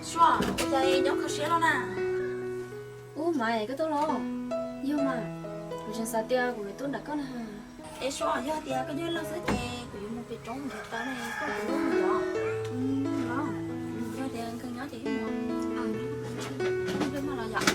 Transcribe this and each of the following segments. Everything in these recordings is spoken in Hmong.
Suav, ua cas nyob kho siab los na? Ub, Maiv, koj tuaj los? Yog mas, kuv tseem xav tias kuv yuav tuaj nram koj na. Es Suav, yog tias koj nyob lawm xwb ces kuv yuav mus pem roob nrhiav taws ne, koj puas mus los? Yog tias koj nyob ces wb mus. Peb mam los yom.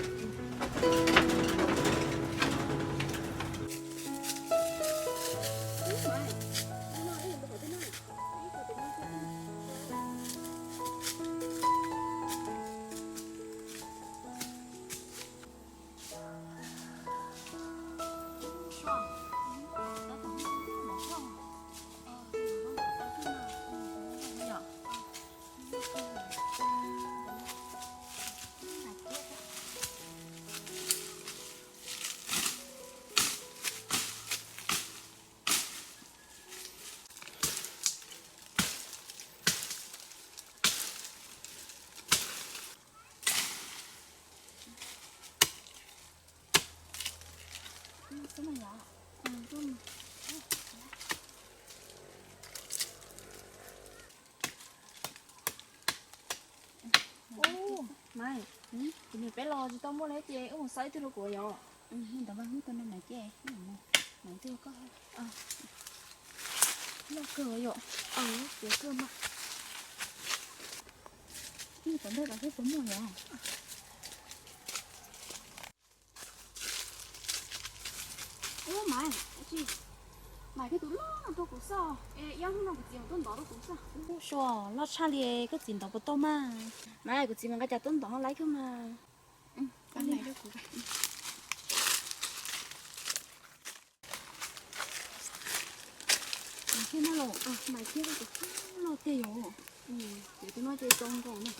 Ub, Maiv, kuv niam peb los tsis tau muaj li ces wb mus xauj ib tug rau kuv yom. Ntawd mas muab tus no Maiv ces, Maiv twg koj loj kawg yom. Tiav kawg mas. Ib tom ntej los peb puas muaj yom. Ub, Maiv, Maiv, koj tus loj rau kuv xauj, es ib hnub no kuv txiv tuaj ntov rau kuv xauj. Ub, Suav, loj tshaj li, koj txiv ntov puas tau mas? Maiv, kuv txiv mas nqa cas tuaj ntov laib kawg mas. Maiv thiab na los, Maiv thiab, loj tiag yom. Ces tus no ces tau nkaus na.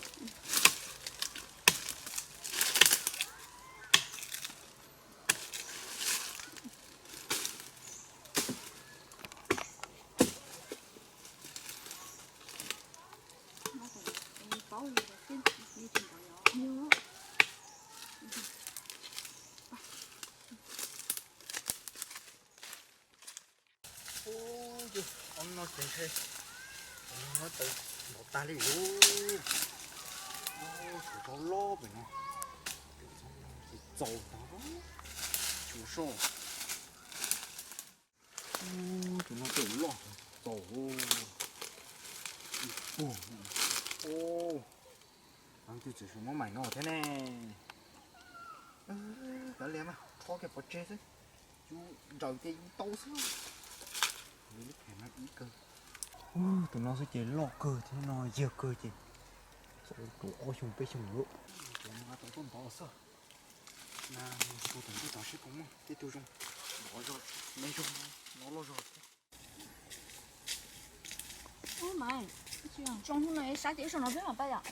Ub, ob no ces ntshe muab tau nrov tag li lub. Ub, tshuav tau loj pem no, ces txaus tag, tshuav soj. Ub, tus no tej loj txaus. Ib puag. Ub, leej twg tseem muab maim no thiab ne. Kav liam mas rho kiag pov tseg xwb, yus nrawm ces yus tau xwb. Li lub phem no ib kawg. Ub, tus no xwb ces loj kawg thiab no yawg kawg ces, tus ob xyoo peb xyoo lawm. Tus no tau tuaj ntov xwb. Na, mus tsis tau tom ntej tod seb puas muaj tej tug zoo, nov zog, me zog, nov loj zog thiab. Ub, Maiv, zoo hnub no sab ces wb sau no peb mam pais yom.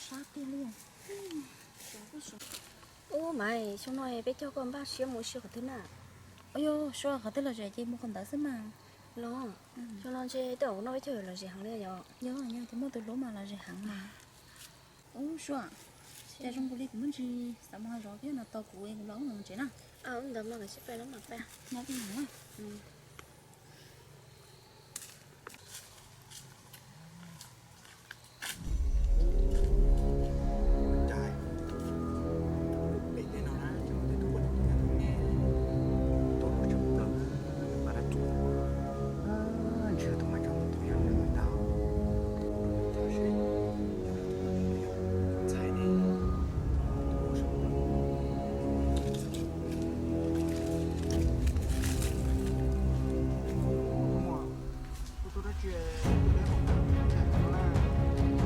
Sab tiag li. Ub, Maiv, xyoo no peb cog koj npaj siab mus ua si qhov twg na? Ua yog Suav, qhov twg lom zem ces mus qhov ntawd xwb mas. Los, xyoo no ntshe tej zaum kuv noj peb caug yuav lom zem heev li yom. Yog, yog tias muaj tus hlub mas lom zem heev mas. Ub, Suav, cas zoo nkaus li kuv muaj ntsis xav mus hav zov thiab no, tos kuv es kuv los wb mam mus tsev na. Ntawd mas, sib pab los mas pab nyob twj ywm na.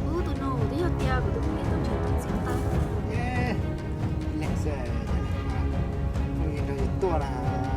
Ub, tus no twb yog tias kuv tus phooj ywg tuaj nrhiav tus txiv tau. Leej xwb, phooj ywg nrog yus tuaj na.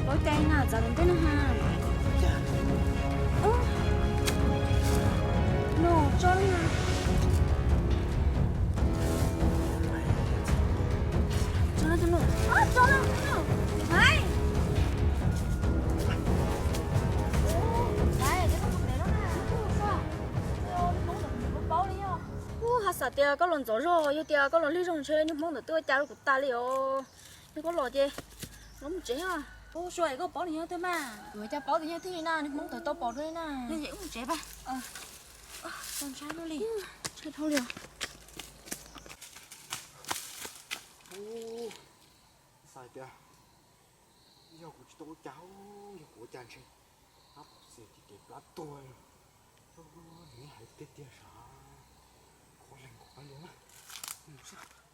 Pauv cai na, txav ntawm ntej na ha. No, tso na. Tso na tus nus. Tso na tus nus. Hais. Hais, kuv paub li os. Kuv xav tias koj los ntxov zog, yog tias koj los lig zog ntshe niag Hmoob ntawd twb ua cas rau kuv tas li os. Yog koj los ces los mus tsev os. Ua, Sua, koj paub nws yog twg mas? Kuv cas paub tias yog twg li na, niag Hmoob ntawd tau pom dua li na. Yog ces wb mus tsev pab. Txaus ntshai no li. Ntshai dhau li os. Xav tias yog kuv tsis tau ua cas, yog kuv ua cas ntshe ab xis ces kev plab tuag li. Nws hais tiag tiag sav, khuv leej khuv qab li na. Mus saib.